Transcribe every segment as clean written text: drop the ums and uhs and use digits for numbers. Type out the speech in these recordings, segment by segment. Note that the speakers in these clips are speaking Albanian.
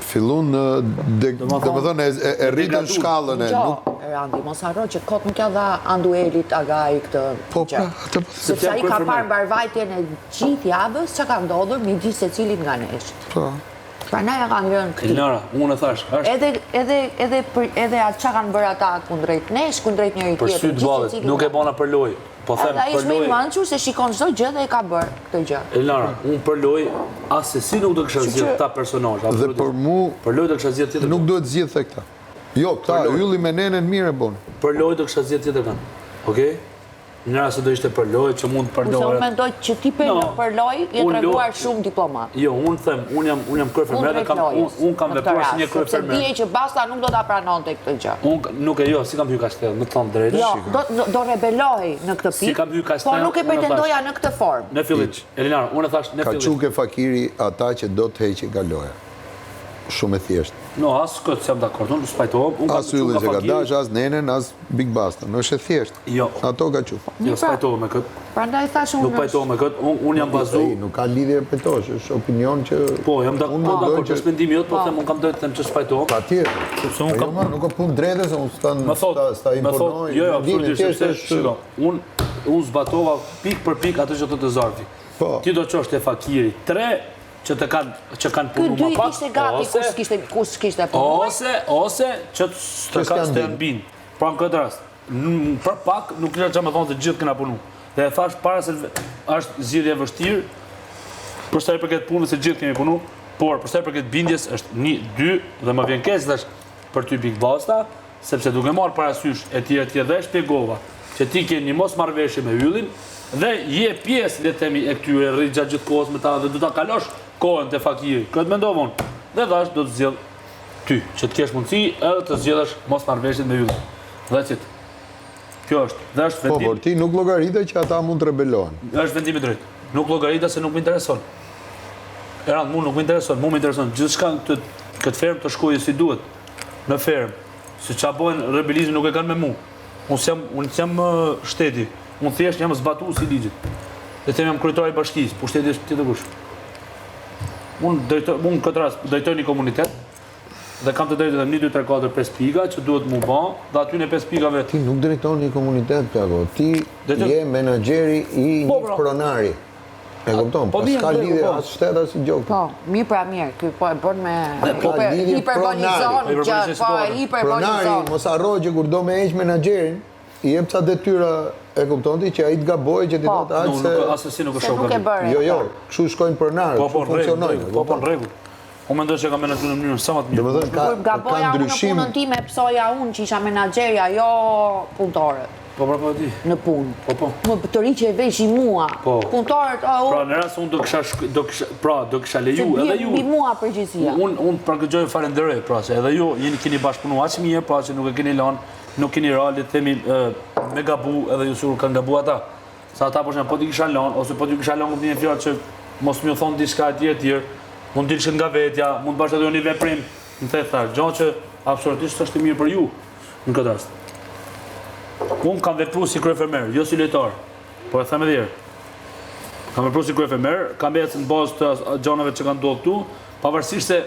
Fillun domethënë e rritën shkallën e nuk... Randi, mos harro që kot nuk ja dha Anduelit Agai këtë po, gjë. Po, pra, atë po Sepse ai ka parë mbarëvajtjen e gjithë javës ça ka ndodhur midis secilit nga ne. Po. Prandaj ja kanë lënë këtij. Elnora, unë e thashë, është Edhe edhe edhe për edhe atë ça kanë bërë ata kundrejt nesh, kundrejt njëri tjetrit. Për sy të ballit, nuk e bona për lojë. Po them për lojë. Ai është më i mençur se shikon çdo gjë dhe e ka bërë këtë gjë. Elnora, unë për lojë assesi nuk do kisha zgjedh këta personazhe. Dhe për mu për lojë do kisha zgjedh tjetër. Nuk duhet zgjidhte këta. Jo, këta Ylli me Nenen mirë e bënë. Për lojë do kisha zgjedh tjetër kënd. Okej? Në rast se do ishte për lojë që mund të përdoret. Kurse unë mendoj që ti për no, për lojë je treguar shumë diplomat. Jo, unë them, unë jam unë jam kryefermer dhe kam unë un kam vepruar si një kryefermer. Sepse dije që Basta nuk do ta pranonte këtë gjë. Unë nuk e jo, s'i kam hyrë kaq thellë, me të thënë drejtën. Jo, do do, do rebelohej në këtë pikë. S'i kam hyrë kaq thellë. Po nuk e pretendoja në këtë formë. Në fillim, Elinara, unë e thashë në fillim. Ka çu ke Fakiri ata që do të heqin nga loja. Shumë e thjeshtë. No, as këtë s'jam dakord, unë s'pajtohem. Unë as Yllin që ka dash, as Nenen, as Big Bastën. Është e thjeshtë. Jo. Ato ka çu. Jo, s'pajtohem me këtë. Prandaj thashë unë. Nuk pajtohem me këtë. Unë unë jam bazu. Nuk ka lidhje pajtohesh, është opinion që Po, jam dakord, po, dakord, është mendimi jot, po them unë kam drejtë të them që s'pajtohem. Patjetër. Sepse unë po, kam jo, nuk ka punë drejtë se unë s'ta s'ta imponoj. Jo, jo, absolutisht, sepse shiko, unë unë zbatova pikë për pikë atë që thotë Zarfi. Po. Ti do çosh te Fakiri 3 që të kanë që kanë punu më pak. Ky gati ose kush kishte kush kishte punuar. Ose ose që të kanë të bind. Pra në këtë rast, për pak nuk kisha çfarë me thonë se gjithë kena punu. Dhe e thash para se është zgjidhje e vështirë, për sa i përket punës se gjithë kemi punu, por për sa i përket bindjes është 1 2 dhe më vjen keq thash për ty Big Basta, sepse duke marrë parasysh e tjera e tjera dhe e shpjegova që ti ke një mosmarrëveshje me Yllin dhe je pjesë le të themi e këtyre rri gjatë gjithë kohës me ta dhe do ta kalosh kohën te Fakiri. Këtë mendova unë. Dhe thash do të zgjedh ty, që të kesh mundësi edhe të zgjedhësh mosmarrëveshjet me Yllin. That's it. Kjo është, dhe është po, vendim. Po, por ti nuk llogarite që ata mund të rebelohen. Është vendim i drejtë. Nuk llogarita se nuk më intereson. Erand, mu nuk më intereson, mu më intereson gjithçka në këtë këtë fermë të shkojë si duhet. Në fermë. Se ça bojnë rebelizmin nuk e kanë me mu. Unë s'jam, unë s'jam shteti. Unë thjesht jam zbatues i ligjit. Le të them jam kryetar i bashkisë, pushteti është tjetër kush. Unë drejtoj, unë në këtë rast drejtoj një komunitet dhe kam të drejtë të them 1 2 3 4 5 pika që duhet mu ba, dhe aty në 5 pikave Ti nuk drejton një komunitet, plako. Ti je menaxheri i po, një pra. pronari. E kupton, po, s'ka lidhje po. as shtet as gjë. Po, mirë pra mirë, ky po e bën me hiperbolizon që po e hiperbolizon. Pronari, mos harro që kur do me heq menaxherin, i jep ca detyra, e kupton ti që ai të gabojë që ti po. thotë aq se assesi nuk është gabim. Jo, jo, kështu shkojnë pronarët, po, po, kështu funksionojnë. Po, po, në rregull. Unë mendoj që kam menaxhuar në mënyrën sa më të mirë. Domethënë ka Kur gaboja unë në punën time, pësoja unë që isha menaxherja, jo punëtorët. Po pra po di. Në punë. Po po. Më tërhiqej veshi mua. Po. Punëtorët, o. Pra në rast unë do kisha do kisha pra do kisha leju edhe ju. Mbi mua përgjegjësia. Unë unë pra këtë gjë ju falenderoj, pra se edhe ju jeni keni bashkëpunuar aq mirë, pra që nuk e keni lënë, nuk keni ra le të themi me gabu edhe ju sikur kanë gabu ata. Se ata për shembull po t'i kisha lënë ose po t'ju kisha lënë kuptimin e fjalës që mos m'ju thon diçka etj etj, mund dilshin nga vetja, mund të bashkë edhe një veprim, më the thash, gjë që absolutisht s'është e mirë për ju në këtë rast. Unë kam vepru si kryefermer, jo si lojtar. Po e them edhe herë. Kam vepru si kryefermer, kam ecë në bazë të gjanave që kanë ndodhur këtu, pavarësisht se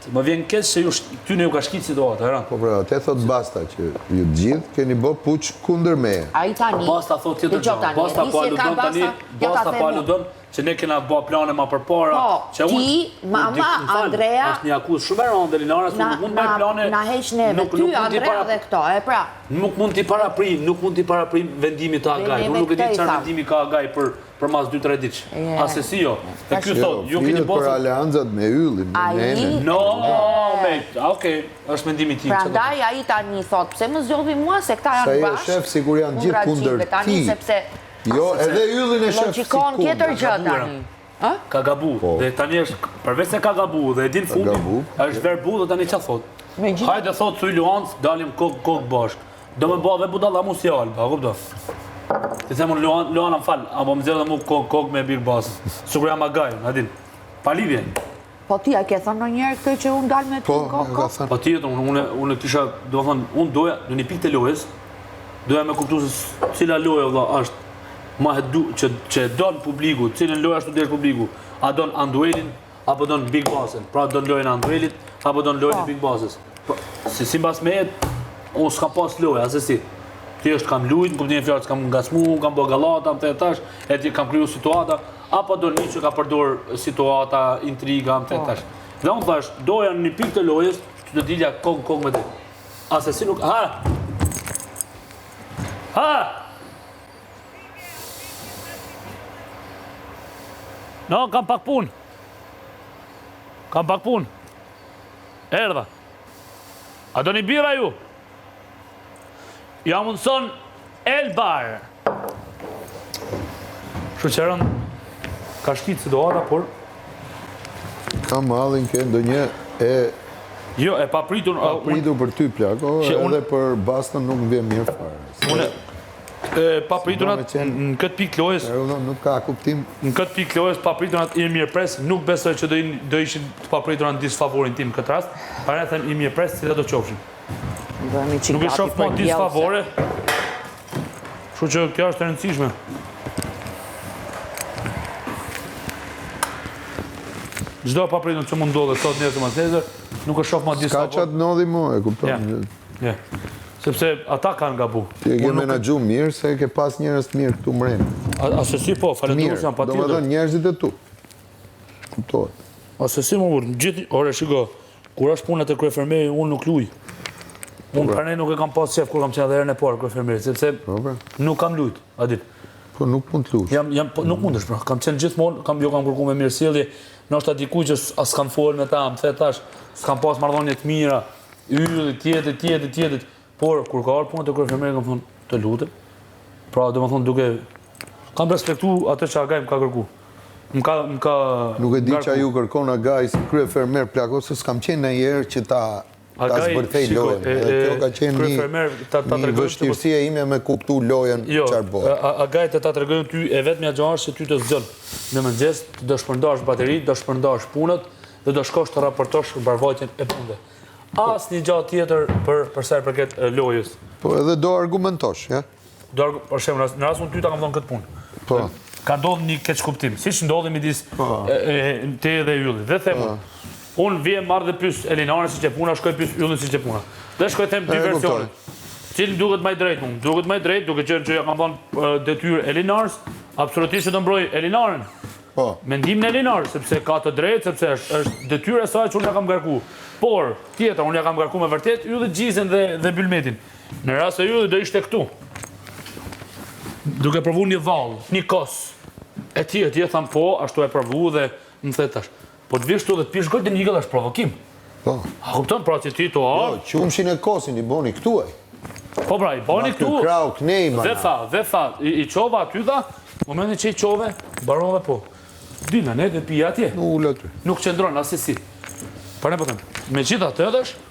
Më vjen keq se ju tyne ju ka shkit situata, e rëndë. Po pra, atë thotë Basta që ju të gjithë keni bë puç kundër meje. Ai tani. Basta thotë tjetër gjë. Basta po aludon tani, Basta po aludon që ne kena bë plane ma përpara, po, që unë ti, mama, Andrea, është një akuzë shumë e rëndë Elinara, se nuk mund të bëj plane. Na heq neve, ty Andrea dhe këto, e pra. Nuk mund t'i parapri, nuk mund t'i parapri vendimit të Agait. Unë nuk e di çfarë vendimi ka Agai për Për mas 2-3 ditësh. Assesi jo. E ky thotë, ju keni bërë për aleancat me Yllin, me Nenën. No, me, okej, është mendimi i tij. Prandaj ai tani thotë, pse më zgjodhi mua se këta janë bashkë. Sa e shef sikur janë gjithë kundër tij. Sepse Jo, edhe Yllin e shef si kundër. Logjikon tjetër gjë tani. Ë? Ka gabu. Po. Dhe tani është përveç se ka gabu dhe e din fundin, është verbu dhe tani çfarë thotë? Hajde thotë thuj Luan, dalim kok kok bashkë. Do me bo dhe budalla mu si Alba, a kupton? Ti them unë Luan, Luan më fal, apo më zgjedh mu kok kok me Big Boss. Sikur jam agaj, a din. Pa lidhje. Po ti a ke thënë ndonjëherë këtë që unë dal me ty po, kok kok? Po tjetër, unë unë unë kisha, do të thënë, unë doja në një pikë të lojës, doja me kuptu se cila lojë vëlla është ma e du, që që e don publiku, cilën lojë ashtu desh publiku. A don Anduelin? Apo don Big Bossin, pra don lojën e Anduelit, apo don lojën e po. Big Bosses. Po, si simbas meje, unë s'kam pas lojë, asesi. Thjesht kam lujt, në kuptimin e fjalës kam ngacmu, kam bë gallata, më the tash, e ti kam kriju situata, apo do një që ka përdor situata, intriga, më the po. tash. Dhe unë thash, doja në një pikë të lojës, që të dilja kokë kokë me ty. Asesi nuk, ha! Ha! No, kam pak punë. Kam pak punë. Erdha. A do një bira ju? Ja mundëson Elbar. Kështu që rëndë, ka shkitë situata, por... Kam hallin ke ndonjë e... Jo, e papritur... Papritur për ty, plako, edhe për Bastën nuk më vjen mirë fare. Unë, e papritunat në këtë pikë lojës... Nuk ka kuptim. Në këtë pikë lojës, papritunat i mirëpres, nuk besoj që do ishin të papritura në disfavorin tim në këtë rast, para e them i mirëpres, cilado qofshin. Nuk e shoh më disfavore. Kështu që kjo është e rëndësishme. Çdo papritur që mund ndodhë sot nesër mas nesër, nuk e shoh më disfavore. S'ka ça të ndodhi më, e kupton. Ja. Sepse ata kanë gabu. Ti e ke menaxhu mirë se ke pas njerëz të mirë këtu mrena. Asesi po, falënderues jam patjetër. Domethënë njerëzit e tu. Kuptohet. Asesi më burrë, gjithë, ore shiko, Kur është puna te kryefermeri, unë nuk luj. Unë po, pra. nuk e kam pas qef kur kam qenë edhe herën e parë kryefermeri, sepse po, pra. nuk kam lujt, a dit. Po nuk mund të lush. Jam, jam, po, nuk mundesh, pra. Kam qenë gjithmonë, kam, jo kam kërku me mirësjellje, ndoshta dikuj që as kam folë me ta, më the tash, s'kam pas marrëdhënie të mira, ylli, tjetrit, tjetrit, tjetrit. Por, kur ka ardhur puna te kryefermeri, kam thonë, të lutem. Pra, domethënë, duke... Kam respektu atë që Agaj më ka kërku. Më ka, më ka... Nuk e di ça ju kërkon Agaj si kryefermer plako, se s'kam qenë ndonjëherë që ta ta zbërthej lojën. Edhe kjo ka qenë një, ta, ta një vështirësi e ime me kuptu lojën jo, çfarë bëhet. Agaj të ta tregojnë ty e vetmja gjë është që ty të zgjon në mëngjes, do shpërndash bateritë, do shpërndash punët dhe do shkosh të raportosh mbarëvajtjen e punëve. Asnjë gjë tjetër për për sa i përket lojës. Po edhe do argumentosh, ja? Do për shembull, në rastin ty ta kam dhënë këtë punë. Po. Ka ndodhur një keqkuptim, siç ndodhi midis po. te dhe Yllit. Dhe them, po. unë vjen marr dhe pyes Elinarën si qe puna, shkoj pyes Yllin si qe puna. Dhe shkoj them dy versione. Cili duket më i drejtë mua? Duket më i drejtë, duke qenë që ja kam dhënë detyrë Elinarës, absolutisht që do mbroj Elinarën. Po. Mendimin e Elinarës, sepse ka të drejtë, sepse është, është detyrë e saj që unë ja kam ngarku. Por, tjetra, unë ja kam ngarku me vërtet Yllit Gjizën dhe, dhe Bylmetin. Në rast se Ylli do ishte këtu, duke provu një dhallë, një kos, e ti, e ti e tham po, ashtu e provu dhe më the tash. Po të vish këtu dhe të pish Golden Eagle është provokim. Po. A kupton pra që ti të jo, ardhë? Jo, qumshin e kosin i boni këtu ai. Po pra, i boni këtu. Krau knej Dhe tha, dhe tha, i, i çova aty tha, momentin që i çove, mbarove po. Dina, ne dhe pija atje. Nuk ul aty. Nuk qëndron asesi. Pa ne po them, megjithatë edhe është,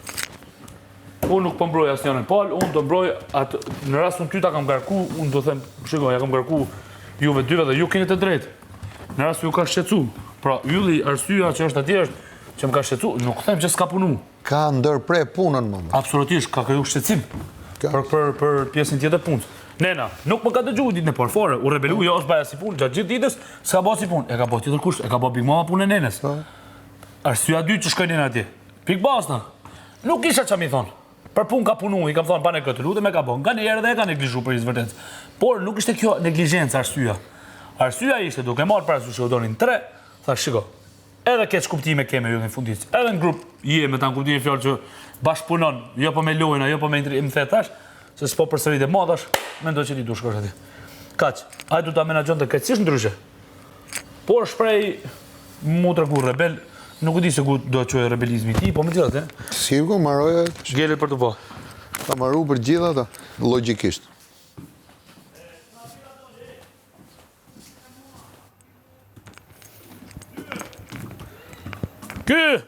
Unë nuk po mbroj asnjërin palë, unë do mbroj atë në rast unë ty ta kam ngarku, unë do them, shiko, ja kam ngarku juve dyve dhe ju keni të drejtë. Në rast ju ka shqetësu. Pra, Ylli, arsyeja që është atje është që më ka shqetësu, nuk them që s'ka punu. Ka ndërpre punën më. Absolutisht, ka kriju shqetësim për, për, për pjesën tjetër punës. Nena, nuk më ka dëgju ditën e parë fare, u rebelu, jo, s'baj asnjë punë, gjatë gjithë ditës, s'ka bo asnjë punë. E ka bo tjetër kush, e ka bo Big Mama punën e Nenës. Po. Arsyeja e dytë që shkoi Nena atje. Big Basta. Nuk kisha ça mi thonë. Për punë ka punu, i kam thonë bane këtë, lutem e ka bo. Nganjëherë edhe e ka neglizhu për hir të vërtetës. Por nuk ishte kjo neglizhenca arsyeja. Arsyeja ishte duke marrë parasysh që u donin tre, thash shiko. Edhe keqkuptime keme ju në fundit. Edhe në grup je me ta në kuptimin e fjalës që bashkëpunon, jo po me lojna, jo po me intri, më the tash, se s'po përsërit e ma tash, mendoj që ti duhet shkosh atje. Kaq, ai do ta menaxhonte krejtësisht ndryshe. Por shprej mu tregu rebel, nuk e di se ku do të çojë rebelizmi i tij, po megjithatë. Sigur, mbaroi. Ngelet për të pa. Ka mbaru për gjithë ata, logjikisht. Ky!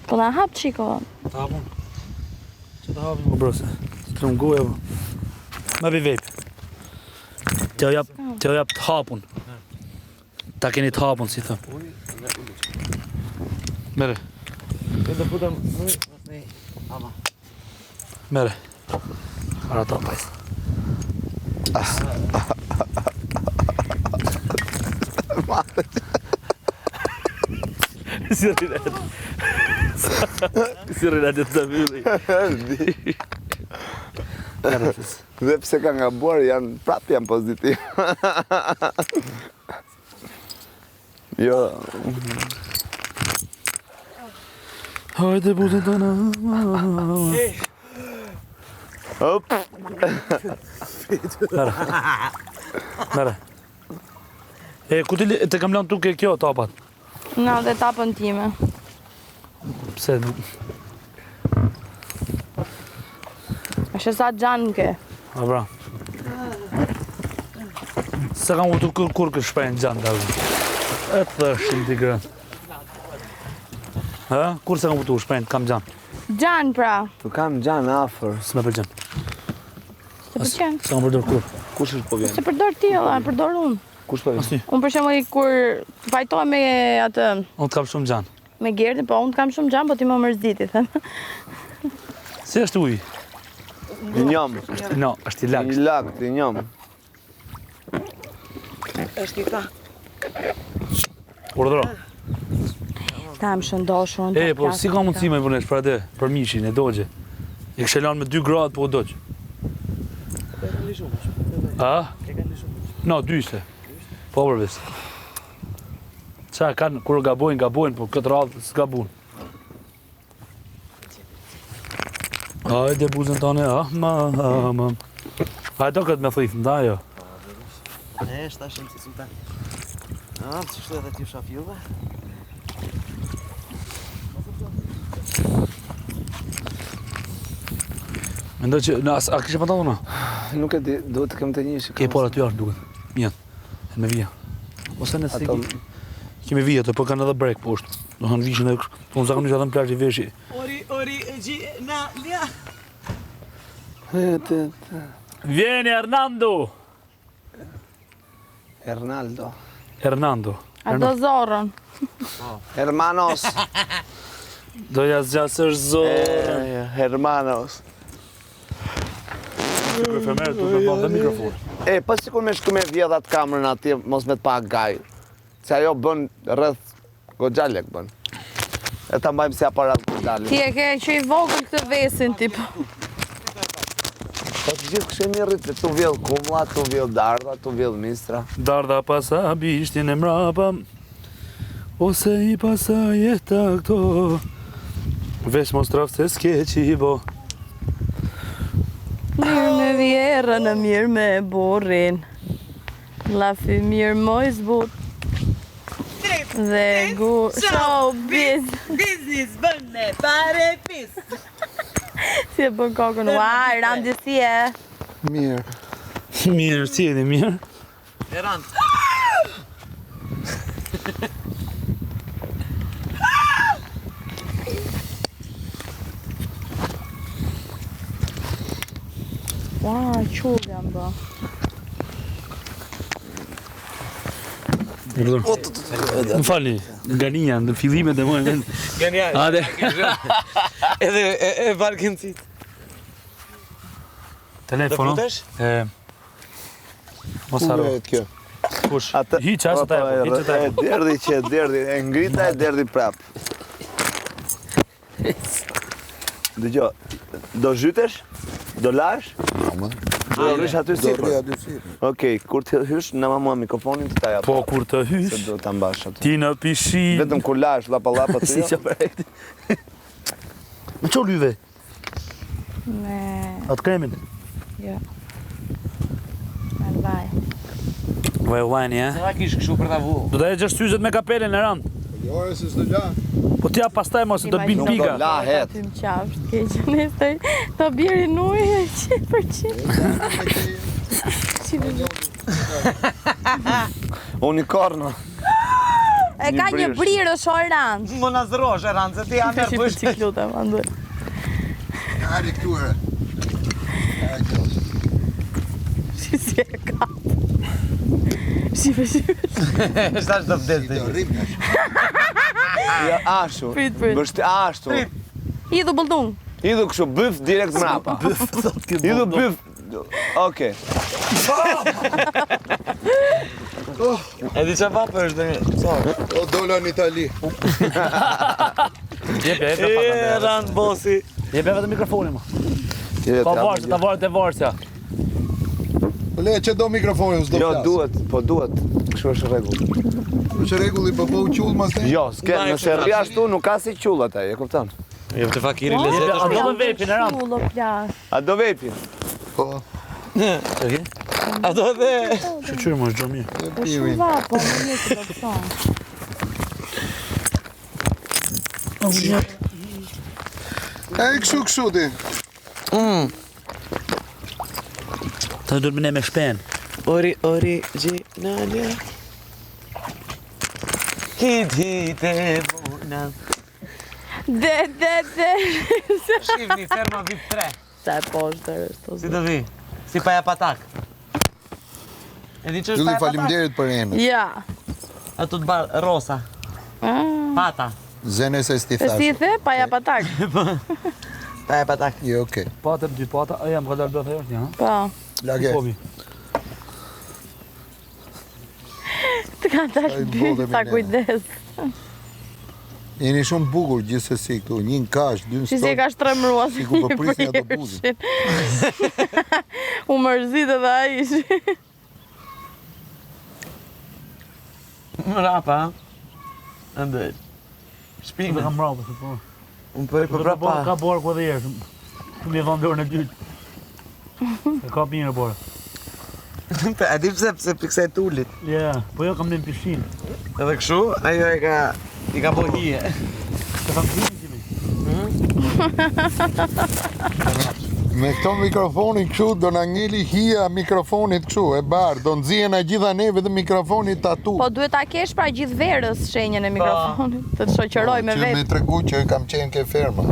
Po na hap çiko. Ta hapun. Që ta hapim më brose. Të të goja po. Me bi vape. T'jo jap, t'jo jap të hapun. Ta keni të hapun, si thë. Mere. Do futem në ama. Mere. Ara ta pajs. Si rrinet. Si rrinet të të mbylli. Dhe pse kanë gabuar janë prapë janë pozitiv. Jo. Hajde buzën tëna. Hop. Mere. Mere. E, ku ti të kam lanë tu ke kjo tapat? Na dhe tapën time. Pse nuk... Është sa xhan ke. A bra. S'e kam kuptu kur kur këtë shprehjen xhan da. E të thëshim ti grën. Ha? Kur s'e kam kuptu shprehjen kam xhan. Xhan pra. Tu kam xhan afër. S'me pëlqen. S'të pëlqen. S'e kam përdor kur. Kush është po vjen? S'e përdor ti valla, e përdor unë. Kush po vjen? Unë për shembull kur pajtohem me atë Unë të kam shumë xhan. Me Gerdin, po unë të kam shumë xhan, po ti më mërzit, i them. Si është uji? I njom. No, është i lagtë. I lagtë, i njom. Është i tha. Urdhëro. Ta më shëndosh unë. E, po si ka mundësi me punesh për atë, për mishin e dogje. E kishe lanë me 2 gradë, po u dogj. A? No, dy ishte. Po, për besë. Qa kanë, kur gabojnë, gabojnë, po këtë radhë s'gabun. Hajde buzën tane, ah, ma, ah, ma. A e do këtë me thithë, nda jo. E, shta shumë si sultan. A, që shtu edhe t'ju shof juve? Mendoj që, në, a, a kishe pantallona? Nuk e di, duhet të kem të një Ke por aty jashtë duket. Mjaft. E me vija. Ose nëse Ato... Kemi vija ato, po kanë edhe brek poshtë. Do thonë vishin edhe kështu. Unë zakonisht edhe në plazh i veshi. Ori, ori, gji, na, lia. Vjeni Hernando. Hernaldo. Hernando. A do zorrën. Hermanos. Do ja zgjasësh zorrën. Hermanos. Ky fermer tu të bën dhe mikrofon. E, po sikur me shku me vjedh atë kamerën atje, mos me të pa gaj. Se ajo bën rreth goxha lek bën. E ta mbajmë si aparat kur dalim. Ti e ke që i vogël këtë vesin tip. Po të gjithë kështë një rritë, tu vjell kumlla, tu vjell dardha, tu vjell mistra. Dardha pasa bishtin e mrapa, ose i pasa jeta këto. Veç mos traf se s'ke qi bo. Mirë me vjerrën, mirë me burrin. Llafi mirë moj zbut. Dhe gu showbiz. Biznis bën me pare pis. Si e bën kokën, ua, Randi si e. Mirë. Mirë, si jeni mirë? E rand. Ua, qull jam bë. Më falni, Gania, në fillimet e mojnë vend. Gania. Ade. Edhe e, e barkencit. Telefono. Do futesh? E. Mos harro. Ku kjo? Kush? Atë, Hiç as ata, Po, po, hiç ata. E derdhi që e derdhi, e ngrita e derdhi prap. Dëgjo, do zhytesh? Do lash? Po, Do rrish aty Do sipër. rri aty sipër. Okej, kur të hysh, na ma mua mikrofonin të ta jap. Po kur të Se hysh, do ta mbash aty. ti në pishinë. Vetëm kur lash llapa llapa Si ty. që projekti. Me ço lyve? Me... Atë kremin. Jo. Me vaj. Vaj vajni, e? Sa kish kështu për ta vu. Do ta heqësh syzet me kapelen e rand. Jo, e se s'do la. Po t'ja pastaj mos do bin Nuk do pika. lahet. Ty më qafsh, keq nesër të bjeri në ujë e që për që. Unicorno. E ka një brirësh o rand. Më na zrosh e rand, se ti ja merr bësh. Ti lutem, Andoj. Hajde këtu ere. Si si e ka. Shife, shife. Shtash do vdes Do rrim tash. Jo, ashtu. Prit, prit. Mbështe ashtu. Hidhu bulldung. Hidhu kështu byth direkt mrapa. Byth, thot ky. Hidhu byth. Okej. E di çfarë vapë është dhe Sorry. O dola në Itali. Jepja, jepja pak E andaj. rand bosi. Jepja vetëm mikrofonin më. Jo, Pa ta- varsë, ta varet e varsja. Po le që do mikrofonin, s'do Jo, flas. duhet, po duhet. Kështu është rregull. Është rregulli, po po u qull mas ne. Jo, s'ke, nëse rri ashtu nuk ka si qull ata, e kupton? Jo, të fakiri lezet Jepja, është. a do dhe vepin e rand? Ullo plas. A do vepin? Po. A do dhe Shyqyr më është gjë mirë. E Po pimi. shumë vapë, po më mirë të do të thonë. E kështu kështu ti. Ta duhet më ne me shpen. Ori originale. Hit hit e vona. De, de, de. Shihni ferma VIP 3. Sa e poshtër është o Si zot. do vi? Si paja patak. E di ç'është Ylli paja patak? faleminderit për enën. Ja. Ato të bar rosa. Pata. Zene se s'ti E si thash. i the? Paja patak. Paja patak. Jo, okej. Patëm dy pata, a jam ka dalë bëth ajo është një, ha? Po. Lage. Po mi. Të ka dalë Ai dy, bollemi sa ne. kujdes. Jeni shumë bukur gjithsesi këtu, një në kash, dy në Si si e stol. ka shtremrua si Si ku po një prisni ato buzën. prirshin. U mërzit edhe ai. Mrapa. Andaj. Dhe Shpinë. kam mbrapa, se po. Unë po i Po për ka prapa. ka borë ku edhe herë. Shumë i vënë dorën e dytë. E ka mirë borë. A di pse pse piksa e tulit. Ja, po jo kam në pishinë. Edhe kështu, ajo e ka i ka bo hije. Të kam pishinë kimi. Me këto mikrofonin kështu do na ngeli hija mikrofonit kështu e bardh, do nxihen a gjitha ne vetëm mikrofoni tatu. Po duhet ta kesh pra gjithë verës shenjën e mikrofonit, të të shoqëroj me Që me vetë. tregu që kam qenë ke ferma.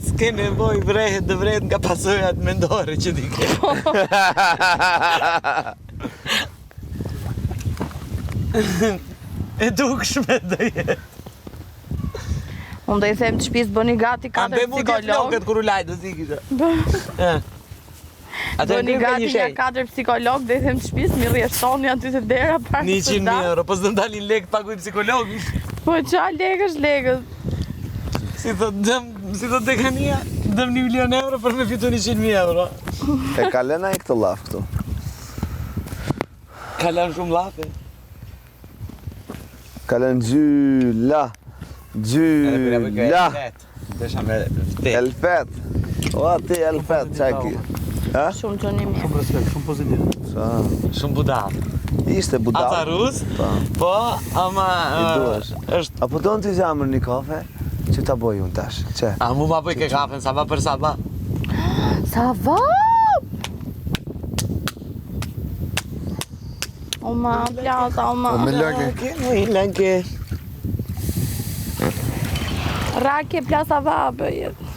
S'ke nevojë vrehet dhe vrehet nga pasojat mendore që ti ke. E dukshme do jetë. Unë do i them të shtëpisë bëni gati A katër mbe mu djetë psikolog. flokët kur u lajtë, si kisha. E. Atë Bëni ngrim ka gati një nga shenjë. katër psikolog, do i them të shtëpisë mi rjeshtoni aty te dera para se 100.000 dal. euro, po s'do ndalin lek të paguaj psikologun. Po qa lekësh lekës. Si thot dëm, si thot dekania, dëm 1 milion euro për me fitu 100.000 euro. E ka lënë ai këtë llaf këtu. Ka lënë shumë llafe. Ka lënë gjyla. Gjyla. Desha me vdet. Elfet. O ti Elfet, çka ki? Ha? Shumë çuni mirë. Shumë respekt, shumë pozitiv. Sa? Shumë budall. Ishte budall. Ata rus, Po. po, ama I duhesh. është A po don ti zemër një kafe? Që ta boj unë tash. Çe? A mu ma bëj ke kafen, sa ba për sa ba. Sa vap! O ma, plasa, o ma. Po me lake. Ke, mu i lake. Rake, plasa vapë, jetë.